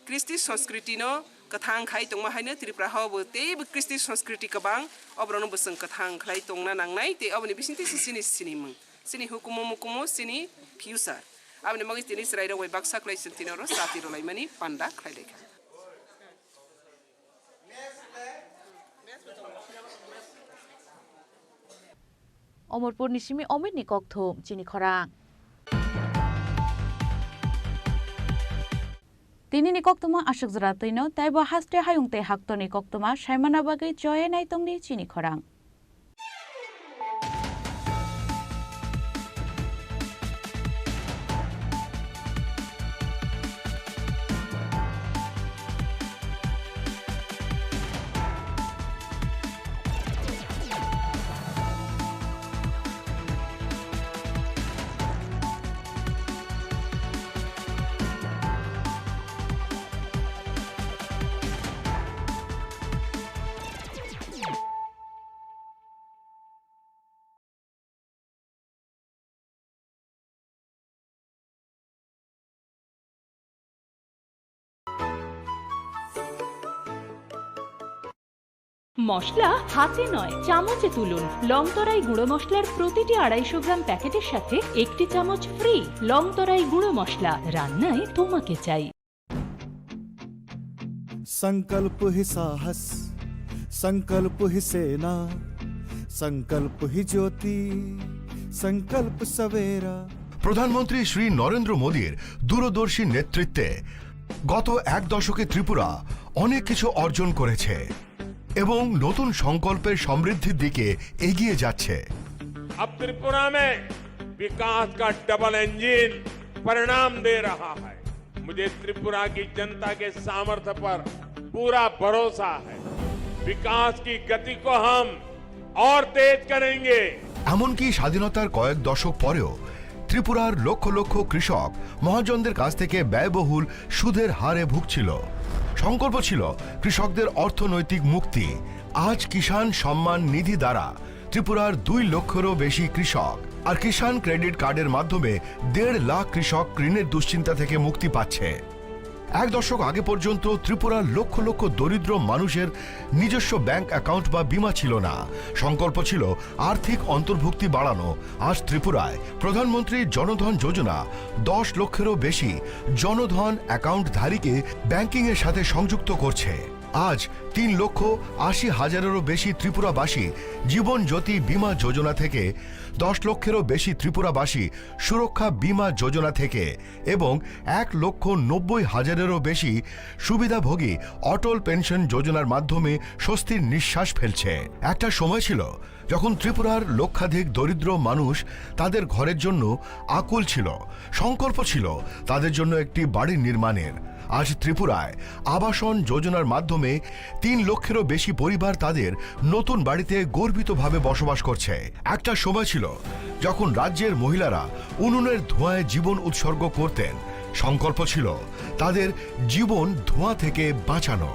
Kristi Sanskritino kwthang khai tongma haino Tripura hao bo teibo Kristi Sanskriti kwbang, oborokno bo chwng kwthang khlai tongna nangnai tei oboni bisingtwi se chini sinimung, chini hukumu mukumu, chini future. Aboni bagwi tini chwrairok bai baksa khlai chwng tini oro chati rwlaimani panda khlai lai kha. Omorpurni simi Omitni kokthum chini khorang. Tinini koktwma aswk jora twino, taibo haste hayung tei haktorni koktwma saimana bagwi choye naitongdi chini khorang. মশলা হাতে নয়, চামচে তুলুন। লংতরাই গুঁড়ো মশলার প্রতিটি আড়াইশো গ্রাম প্যাকেটের সাথে একটি চামচ ফ্রি। লংতরাই গুঁড়ো মশলা, রান্নায় তোমাকে চাই। संकल्प ही साहस, संकल्प ही सेना, संकल्प ही ज्योति, संकल्प सवेरा। প্রধানমন্ত্রী শ্রী নরেন্দ্র মোদীর দূরদর্শী নেতৃত্বে গত এক দশকে ত্রিপুরা অনেক কিছু অর্জন করেছে এবং নতুন সংকল্পের সমৃদ্ধির দিকে এগিয়ে যাচ্ছে। अब त्रिपुरा में विकास का डबल इंजन परिणाम दे रहा है। मुझे त्रिपुरा की जनता के सामर्थ्य पर पूरा भरोसा है। विकास की गति को हम और तेज करेंगे। এমনকি স্বাধীনতার কয়েক দশক পরেও ত্রিপুরার লক্ষ লক্ষ কৃষক মহাজনদের কাছ থেকে ব্যয়বহুল সুদের হারে ভুগছিল। সংকল্প ছিল কৃষকদের অর্থনৈতিক মুক্তি। আজ কিষাণ সম্মান নিধি দ্বারা ত্রিপুরার দুই লক্ষেরও বেশি কৃষক আর কিষাণ ক্রেডিট কার্ডের মাধ্যমে দেড় লাখ কৃষক ঋণের দুশ্চিন্তা থেকে মুক্তি পাচ্ছে। এক দশক আগে পর্যন্ত ত্রিপুরার লক্ষ লক্ষ দরিদ্র মানুষের নিজস্ব ব্যাংক অ্যাকাউন্ট বা বীমা ছিল না। সংকল্প ছিল আর্থিক অন্তর্ভুক্তি বাড়ানো। আজ ত্রিপুরায় প্রধানমন্ত্রী জনধন যোজনা দশ লক্ষেরও বেশি জনধন অ্যাকাউন্টধারীকে ব্যাংকিংয়ের সাথে সংযুক্ত করছে। আজ তিন লক্ষ আশি হাজারেরও বেশি ত্রিপুরাবাসী জীবন জ্যোতি বীমা যোজনা থেকে, দশ লক্ষেরও বেশি ত্রিপুরাবাসী সুরক্ষা বীমা যোজনা থেকে এবং এক লক্ষ নব্বই হাজারেরও বেশি সুবিধাভোগী অটল পেনশন যোজনার মাধ্যমে স্বস্তির নিঃশ্বাস ফেলছে। একটা সময় ছিল যখন ত্রিপুরার লক্ষাধিক দরিদ্র মানুষ তাদের ঘরের জন্য আকুল ছিল, সংকল্প ছিল তাদের জন্য একটি বাড়ি নির্মাণের। আজ ত্রিপুরায় আবাসন যোজনার মাধ্যমে তিন লক্ষেরও বেশি পরিবার তাদের নতুন বাড়িতে গর্বিতভাবে বসবাস করছে। একটা সময় ছিল যখন রাজ্যের মহিলারা উনুনের ধোঁয়ায় জীবন উৎসর্গ করতেন, সংকল্প ছিল তাদের জীবন ধোঁয়া থেকে বাঁচানো।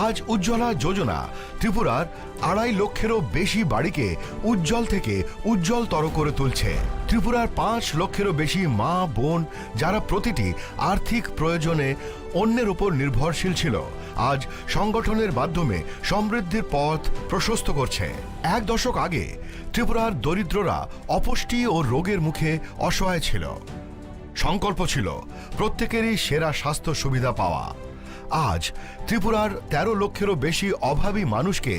আজ উজ্জ্বলা যোজনা ত্রিপুরার আড়াই লক্ষেরও বেশি বাড়িকে উজ্জ্বল থেকে উজ্জ্বলতর করে তুলছে। ত্রিপুরার পাঁচ লক্ষেরও বেশি মা বোন, যারা প্রতিটি আর্থিক প্রয়োজনে অন্যের উপর নির্ভরশীল ছিল, আজ সংগঠনের মাধ্যমে সমৃদ্ধির পথ প্রশস্ত করছে। এক দশক আগে ত্রিপুরার দরিদ্ররা অপুষ্টি ও রোগের মুখে অসহায় ছিল। সংকল্প ছিল প্রত্যেকেরই সেরা স্বাস্থ্য সুবিধা পাওয়া। আজ ত্রিপুরার তেরো লক্ষেরও বেশি অভাবী মানুষকে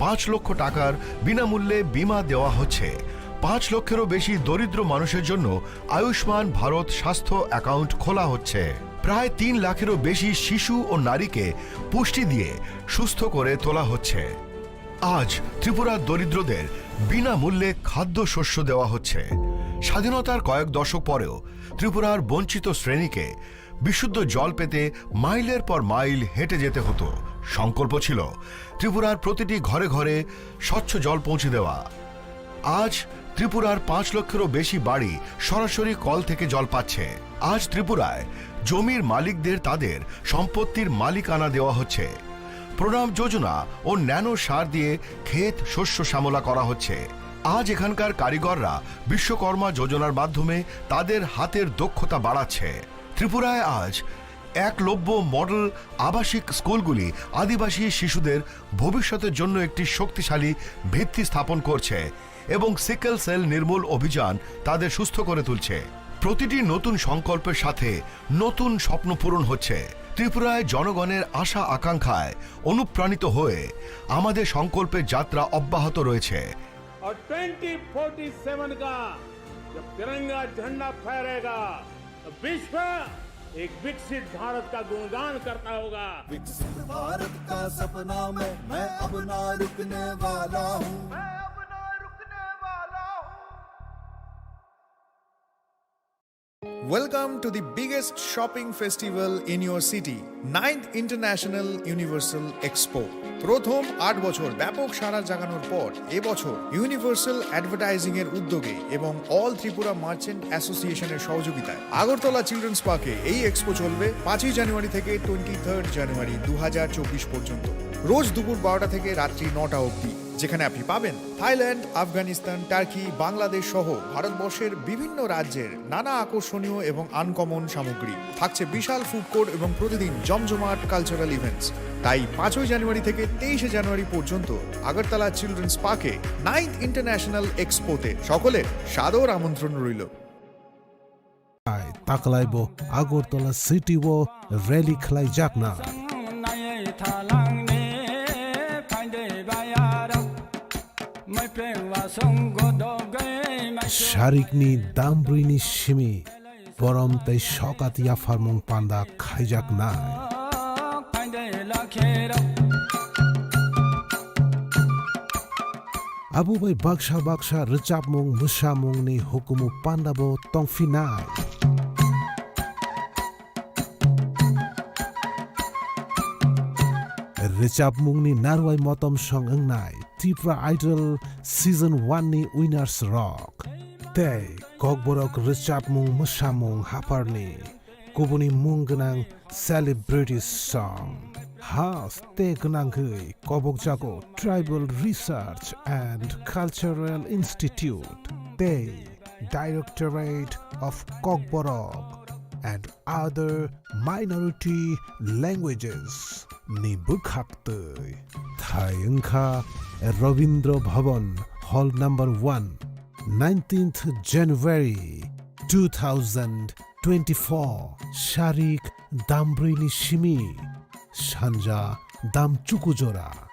পাঁচ লক্ষ টাকার বিনামূল্যে বীমা দেওয়া হচ্ছে। পাঁচ লক্ষেরও বেশি দরিদ্র মানুষের জন্য আয়ুষ্মান ভারত স্বাস্থ্য অ্যাকাউন্ট খোলা হচ্ছে। প্রায় তিন লাখেরও বেশি শিশু ও নারীকে পুষ্টি দিয়ে সুস্থ করে তোলা হচ্ছে। আজ ত্রিপুরার দরিদ্রদের বিনামূল্যে খাদ্যশস্য দেওয়া হচ্ছে। স্বাধীনতার কয়েক দশক পরেও ত্রিপুরার বঞ্চিত শ্রেণীকে বিশুদ্ধ জল পেতে মাইলের পর মাইল হেঁটে যেতে হতো। সংকল্প ছিল ত্রিপুরার প্রতিটি ঘরে ঘরে স্বচ্ছ জল পৌঁছে দেওয়া। আজ ত্রিপুরার পাঁচ লক্ষেরও বেশি বাড়ি সরাসরি কল থেকে জল পাচ্ছে। আজ ত্রিপুরায় জমির মালিকদের তাদের সম্পত্তির মালিকানা দেওয়া হচ্ছে। প্রণাম যোজনা ও ন্যানো সার দিয়ে ক্ষেত শস্য শ্যামলা করা হচ্ছে। আজ এখানকার কারিগররা বিশ্বকর্মা যোজনার মাধ্যমে তাদের হাতের দক্ষতা বাড়াচ্ছে। ত্রিপুরায় আজ একলব্য মডেল আবাসিক স্কুলগুলি আদিবাসী শিশুদের ভবিষ্যতের জন্য একটি শক্তিশালী ভিত্তি স্থাপন করছে এবং সিকেল সেল নির্মূল অভিযান তাদের সুস্থ করে তুলছে। প্রতিটি নতুন সংকল্পের সাথে নতুন স্বপ্ন পূরণ হচ্ছে। ত্রিপুরায় জনগণের আশা আকাঙ্ক্ষায় অনুপ্রাণিত হয়ে আমাদের সংকল্পের যাত্রা অব্যাহত রয়েছে। और ट्वेंटी फ़ोर्टी सेवन का जब तिरंगा झंडा फहरेगा, तो विश्व एक विकसित भारत का गुणगान करता होगा। विकसित भारत का सपना में मैं अब ना रुकने वाला हूँ। मैं अब ना रुकने वाला हूँ। Welcome to the biggest shopping festival in your city, ninth International Universal Expo। প্রথম আট বছর ব্যাপক সাড়া জাগানোর পর এবছর ইউনিভার্সাল অ্যাডভার্টাইজিং এর উদ্যোগে এবং অল ত্রিপুরা মার্চেন্ট অ্যাসোসিয়েশনের সহযোগিতায় আগরতলা চিলড্রেন্স পার্কে এই এক্সপো চলবে পাঁচই জানুয়ারি থেকে টোয়েন্টি থার্ড জানুয়ারি দু হাজার চব্বিশ পর্যন্ত, রোজ দুপুর বারোটা থেকে রাত্রি নটা অবধি, যেখানে আপনি পাবেন থাইল্যান্ড, আফগানিস্তান, টার্কি, বাংলাদেশ সহ ভারতবর্ষের বিভিন্ন রাজ্যের নানা আকর্ষণীয় এবং আনকমন সামগ্রী। থাকছে বিশাল ফুড কোর্ট এবং প্রতিদিন জমজমাট কালচারাল ইভেন্টস। তাই পাঁচই জানুয়ারি থেকে তেইশে জানুয়ারি পর্যন্ত আগরতলা চিলড্রেন্স পার্কে নাইন্থ ইন্টারন্যাশনাল এক্সপোতে সকলের সাদর আমন্ত্রণ রইল। Taklai bo Agartala city o rally khlaijaknai. Sarikni dambrwini simi borom tei sokat yapharmung panda khaijaknai. Abo bai baksa baksa rwchapmung mwsamungni hukumu pandabo tongphinai. Rwchapmungni narwai motom song wngnai Tripura Idol Season one ni winners rok tei Kokborok rwchapmung mwsamung hapharni kubuni mung gwnang celebrity song. Has tei gwnangwi kobokjago Tribal Research and Cultural Institute tei Directorate of Kokborok and Other Minority Languages ni bwkhaktwi. Thai wngkha Rabindra Bhavan, Hall number one, nineteenth January two thousand twenty-four, Sarik dambrwini simi, sanja dam chuku jora.